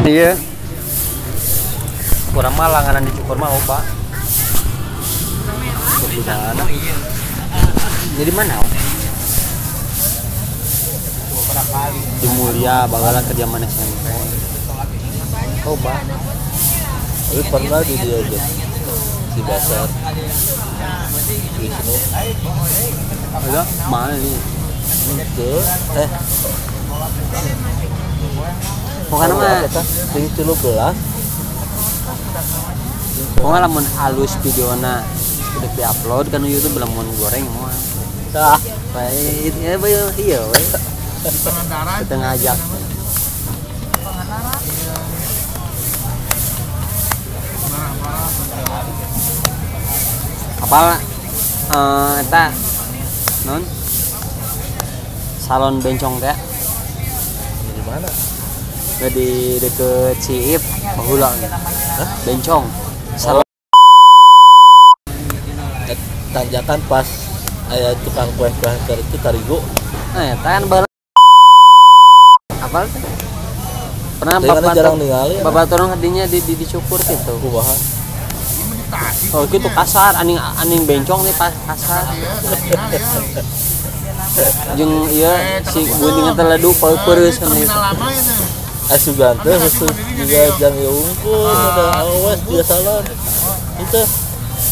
Iya. Kurang mah langganan dicukur mah oba. Di mana? Jadi mana? Di Mulia, bakalan kerja mana SMP. Oba. Tapi pernah di dia aja. Si Basar. Wisnu. Ada mana nih? Itu pokoknya mah sing 13. Pokoknya lamun halus videona udah di-upload kan YouTube lamun goreng moal. Tah, baik ya iya we. Kita ngajak. Apal eta non salon bencong teh. Di mana? Di deket Ciip baheula. Hah? Bencong. Salon. Tanjakan pas aya tukang kue-kue keur itu tarigu. Nah, eta kan baheula. Apal teh? Pernah bapak jarang ningali. Bapak torong hadinya di dicukur gitu. Kumaha? Oh, gitu kasar, aning bencong nih pas kasar. Jeung ieu si guntingan teledu peupeureuh kan ieu. Asugan teh khusus juga jang unggul ada awas dia salon. Itu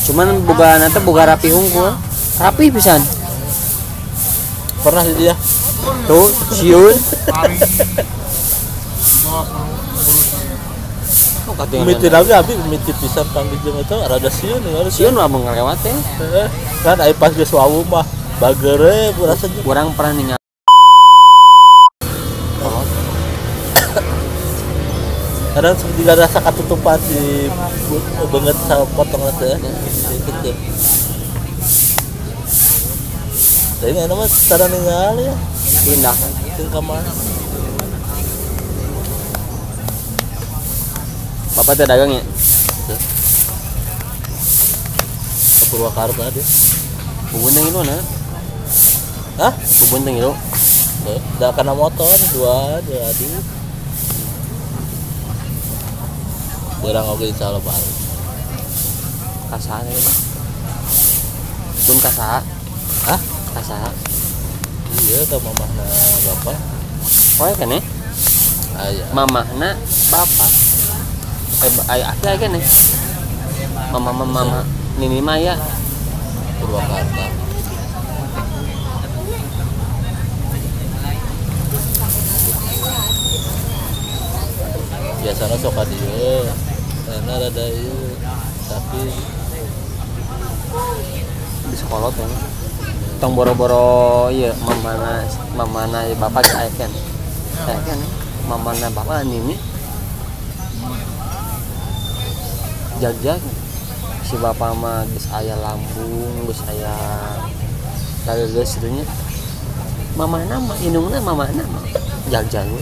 cuman boga nanti boga rapi unggul. Rapi pisan. Pernah di dia. Tuh, sieun. Miti lagi abi miti pisan panggil jeung eta rada sieun sieun mah mun ngalewat teh. Heeh. Kan ai pas geus wawuh mah bagere rasa urang pernah ningali. Kadang juga rasa katutupan di banget sama potong teh gitu. Tapi enak mah cara ningali ya. Indah teu ka mana. Bapak teh dagang ya? Ke Purwakarta dia. Bubun teh ngilu na? Hah? Bubun teh ngilu? Da kana motor dua aduh. Berang oge insyaallah balik. Kasaha ieu mah? Bun kasaha? Hah? Kasaha? Iya ka mamahna bapak. Oh ya kan ya? Aya. Mamahna bapak. Aya aki kan ya? Mama mama nini mah ya Purwakarta. Biasanya sok ka dieu. Karena rada ieu tapi di sekolah tuh. Tong boro-boro ieu mamana bapak aya kan. Aya kan mamana bapak nini. Jag-jag si bapak mah geus aya lambung, geus aya geus kitu nya. Mamana mah indungna mamana mah jag-jag we.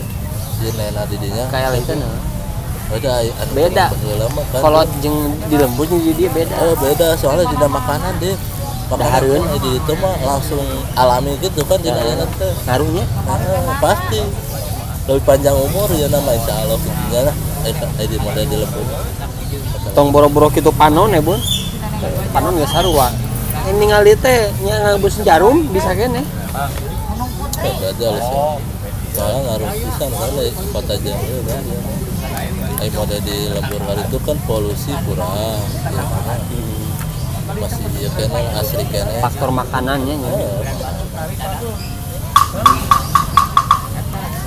Di nena di dinya kayak lain kan. Beda, beda. Kalau jeung di lembur jeung di dia beda. Oh, beda soalnya dina makanan deh. Makanan di itu mah langsung alami gitu kan dina ayeuna teh. Ngaruhnya? Nah, pasti. Lebih panjang umur ya nama insyaallah kitu lah. Di model di lembur. Tong boro-boro kitu panon ya, Bun. Panon geus sarua. Ningali teh nya ngabus jarum bisa keneh. Beda lah sih. Soalnya ngaruh pisan kan di kota jauh kan. Ai mode di lembur hari itu kan polusi kurang. Ya, masih ya kene asri kene. Faktor makanannya ya.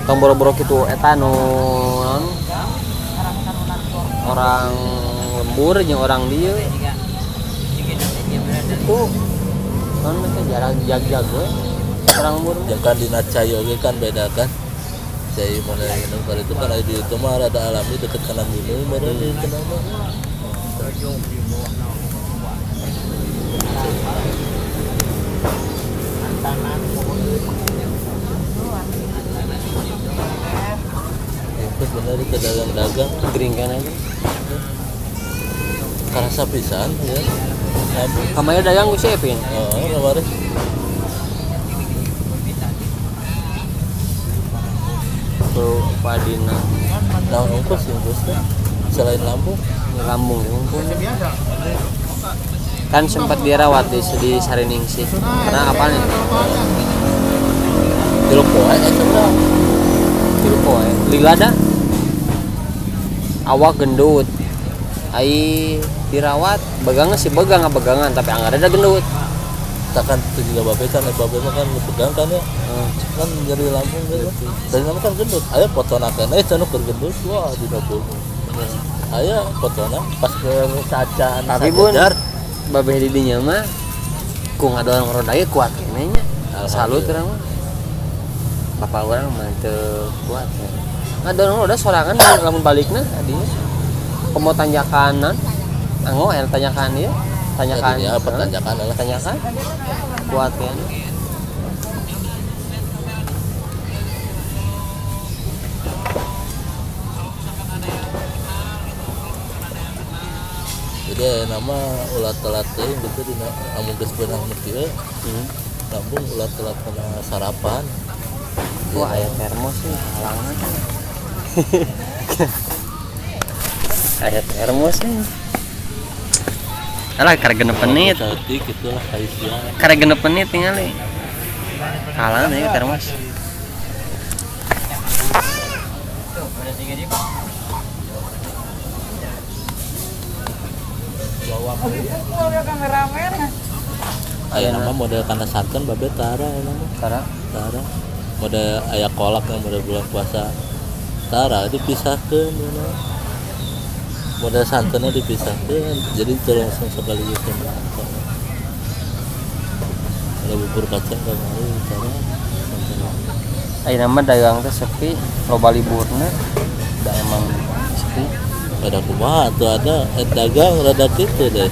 Tong boro-boro kitu eta nu orang lembur jeung orang dieu. Itu kan teh jarang jag-jag we. Orang lembur jeung kan dina cai oge kan beda kan. Cai model minum kali itu kan di itu mah rada alami deket kana gunung baru di itu mah. Itu bener ke dagang-dagang gering kan aja. Karasa pisan ya. Kamaya dagang ku siapin. Oh, kemarin. Tuh, pada Dina Naon unggul sih teh? Selain lambung, lambung unggul. Kan sempat dirawat di Sariningsih. Karena apalnya? 3 poe eta mah. 3 poe. Lila da. Awak gendut. Ai dirawat, begangnya sih begang begangan tapi anggar ada gendut. Takkan itu juga babe kan, babe mah kan begang kan ya. Kan nyeri lambung gitu. Tadi nama kan gendut. Aya fotona keneh cenah keur gendut wah dina beuh. Aya fotona pas ke cacan. Tapi bun, babe di dinya mah ku ngadorong roda ge kuat keneh nya. Salut urang mah. Bapak urang mah teu kuat ya. Ngadorong roda sorangan lamun balikna adinya. Komo tanjakanan. Anggo aya tanjakan ieu. Tanjakan. Ya, pertanjakan lah. Tanjakan. Kuat keneh. Jadi nama ulat telat teh gitu dina amun geus beunang nu kieu. Lambung ulat telat kana sarapan. Wah, aya termos sih halangan. Aya termos sih. Alah karek 6 menit. Saeutik kitu lah kaisian. Karek 6 menit tingali. Halangan ieu termos. Aya nama model kana santan babe tara aya nama. Tara. Tara. Model aya kolak yang model bulan puasa. Tara dipisahkeun you know. Model santannya dipisahkeun jadi teu langsung sekaligus makan. Kalau bubur kacang kamari tara santan. Aya nama dagang teh sepi, loba liburna. Da emang sepi. Ada kumaha tuh ada dagang rada kitu deh.